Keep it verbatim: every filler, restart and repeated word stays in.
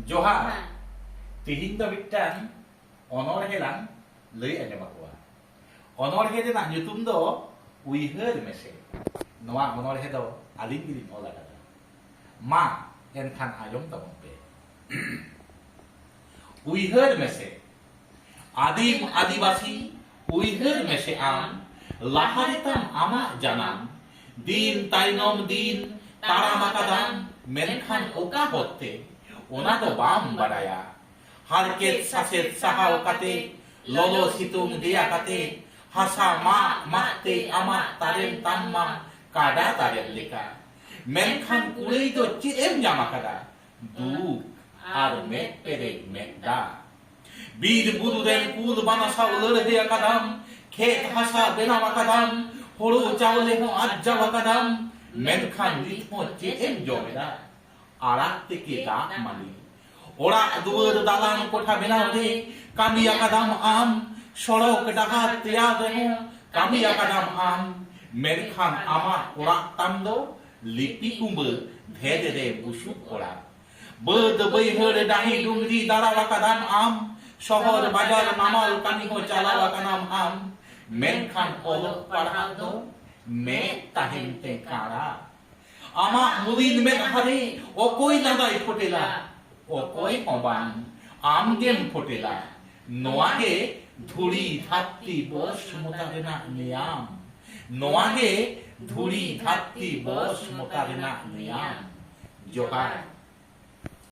ᱡᱚᱦᱟᱨ᱾ ᱛᱤᱦᱤᱧ ᱫᱚ ᱢᱤᱫᱴᱟᱝ ᱚᱱᱚᱬᱦᱮ ᱞᱟᱝ ᱞᱟᱹᱭ ᱟᱸᱡᱚᱢ ᱟᱠᱚᱣᱟ᱾ ᱚᱱᱚᱬᱦᱮ ᱨᱮᱱᱟᱜ ᱧᱩᱛᱩᱢ ᱫᱚ ᱩᱭᱦᱟᱹᱨ ᱢᱮᱥᱮ᱾ ᱱᱚᱣᱟ ᱚᱱᱚᱬᱦᱮ ᱫᱚ ᱟᱹᱞᱤᱧ ᱜᱮᱞᱤᱧ ᱚᱞ ᱟᱠᱟᱫᱟ᱾ ᱢᱟ ᱮᱱᱠᱷᱟᱱ ᱟᱸᱡᱚᱢ ᱛᱟᱵᱚᱱ ᱯᱮ᱾ ᱩᱭᱦᱟᱹᱨ ᱢᱮᱥᱮ, ᱟᱹᱫᱤᱢ ᱟᱹᱫᱤᱵᱟᱹᱥᱤ, ᱩᱭᱦᱟᱹᱨ ᱢᱮᱥᱮ ᱟᱢ, ᱞᱟᱦᱟ ᱨᱮᱛᱟᱢ ᱟᱢᱟᱜ ᱡᱟᱱᱟᱢ᱾ ᱫᱤᱱ ᱛᱟᱭᱱᱚᱢ ᱫᱤᱱ ᱛᱟᱲᱟᱢ ᱟᱠᱟᱫᱟᱢ, ᱢᱮᱱᱠᱷᱟᱱ ᱚᱠᱟ ᱦᱚᱨᱛᱮ, ᱚᱱᱟ ᱫᱚ ᱵᱟᱢ ᱵᱟᱰᱟᱭᱟ᱾ ᱦᱟᱨᱠᱮᱛ ᱥᱟᱥᱮᱛ ᱥᱟᱦᱟᱣ ᱠᱟᱛᱮ, ᱞᱚᱞᱚ ᱥᱤᱛᱩᱝ ᱫᱮᱭᱟ ᱠᱟᱛᱮ, ᱦᱟᱥᱟ ᱢᱟᱜ ᱢᱟᱜ ᱛᱮ ᱟᱢᱟᱜ ᱛᱟᱨᱮᱱ ᱛᱟᱢ ᱢᱟ ᱠᱟᱰᱟ ᱛᱟᱨᱮᱱ ᱞᱮᱠᱟ᱾ ᱢᱮᱱᱠᱷᱟᱱ ᱠᱩᱲᱟᱹᱭ ᱫᱚ ᱪᱮᱫ ᱮᱢ ᱧᱟᱢ ᱟᱠᱟᱫᱟ? ᱫᱩᱠ ᱟᱨ ᱢᱮᱫ ᱯᱮᱨᱮᱡ ᱢᱮᱫ ᱫᱟᱜ᱾ ᱵᱤᱨ ᱵᱩᱨᱩ ᱨᱮᱱ ᱠᱩᱞ ᱵᱟᱱᱟ ᱥᱟᱶ ᱞᱟᱹᱲᱦᱟᱹᱭ ᱟᱠᱟᱫᱟᱢ, ᱠᱷᱮᱛ ᱦᱟᱥᱟ ᱵᱮᱱᱟᱣ ᱟᱠᱟᱫᱟᱢ, ᱦᱳᱲᱳ ᱪᱟᱣᱞᱮ ᱦᱚᱸ ᱟᱨᱡᱟᱣ ᱟᱠᱟᱫᱟᱢ, ᱢᱮᱱᱠᱷᱟᱱ ᱱᱤᱛ ᱦᱚᱸ ᱪᱮᱫ ᱮᱢ ᱡᱚᱢ ᱮᱫᱟ? ᱟᱲᱟᱜ ᱛᱮᱠᱮ ᱫᱟᱜ ᱢᱟᱹᱰᱤ᱾ ᱚᱲᱟᱜ ᱫᱩᱣᱟᱹᱨ ᱫᱟᱞᱟᱱ ᱠᱚᱴᱷᱟ ᱵᱮᱱᱟᱣ ᱨᱮ ᱠᱟᱹᱢᱤ ᱟᱠᱟᱫᱟᱢ ᱟᱢ, ᱥᱚᱲᱚᱠ ᱰᱟᱦᱟᱨ ᱛᱮᱭᱟᱨ ᱨᱮᱦᱚᱸ ᱠᱟᱹᱢᱤ ᱟᱠᱟᱫᱟᱢ ᱟᱢ, ᱢᱮᱱᱠᱷᱟᱱ ᱟᱢᱟᱜ ᱚᱲᱟᱜ ᱛᱟᱢ ᱫᱚ ᱞᱤᱯᱤ ᱠᱩᱢᱵᱟᱹ ᱫᱷᱮᱨ ᱨᱮ ᱵᱩᱥᱩᱵ ᱚᱲᱟᱜ᱾ ᱵᱟᱹᱫ ᱵᱟᱹᱭᱦᱟᱹᱲ ᱰᱟᱹᱦᱤ ᱰᱩᱝᱨᱤ ᱫᱟᱬᱟ ᱟᱠᱟᱫᱟᱢ ᱟᱢ, ᱥᱚᱦᱚᱨ ᱵᱟᱡᱟᱨ ᱱᱟᱢᱟᱞ ᱠᱟᱹᱢᱤ ᱦᱚᱸ ᱪᱟᱞᱟᱣ ᱟᱠᱟᱱᱟᱢ ᱟᱢ, ᱢᱮᱱᱠᱷᱟᱱ ᱚᱞᱚᱜ ᱯᱟᱲᱦᱟᱣ ᱫᱚ ᱢᱮᱫ ᱛᱟᱦᱮᱱ ᱛᱮ ᱠᱟᱬᱟ᱾ ᱟᱢᱟᱜ ᱢᱩᱨᱤᱱ ᱢᱮᱫᱦᱟ ᱨᱮ ᱚᱠᱚᱭ ᱞᱟᱸᱫᱟᱭ ᱯᱷᱚᱴᱮᱞᱟ, ᱚᱠᱚᱭ ᱦᱚᱸ ᱵᱟᱝ, ᱟᱢ ᱜᱮᱢ ᱯᱷᱚᱴᱮᱞᱟ᱾ ᱱᱚᱣᱟ ᱜᱮ ᱫᱷᱩᱲᱤ ᱫᱷᱟᱹᱨᱛᱤ ᱵᱚᱥ ᱢᱚᱛᱟ ᱨᱮᱱᱟᱜ ᱱᱤᱭᱟᱢ᱾ ᱱᱚᱣᱟ ᱜᱮ ᱫᱷᱩᱲᱤ ᱫᱷᱟᱹᱨᱛᱤ ᱵᱚᱥ ᱢᱚᱛᱟ ᱨᱮᱱᱟᱜ ᱱᱤᱭᱟᱢ᱾ ᱡᱚᱦᱟᱨ᱾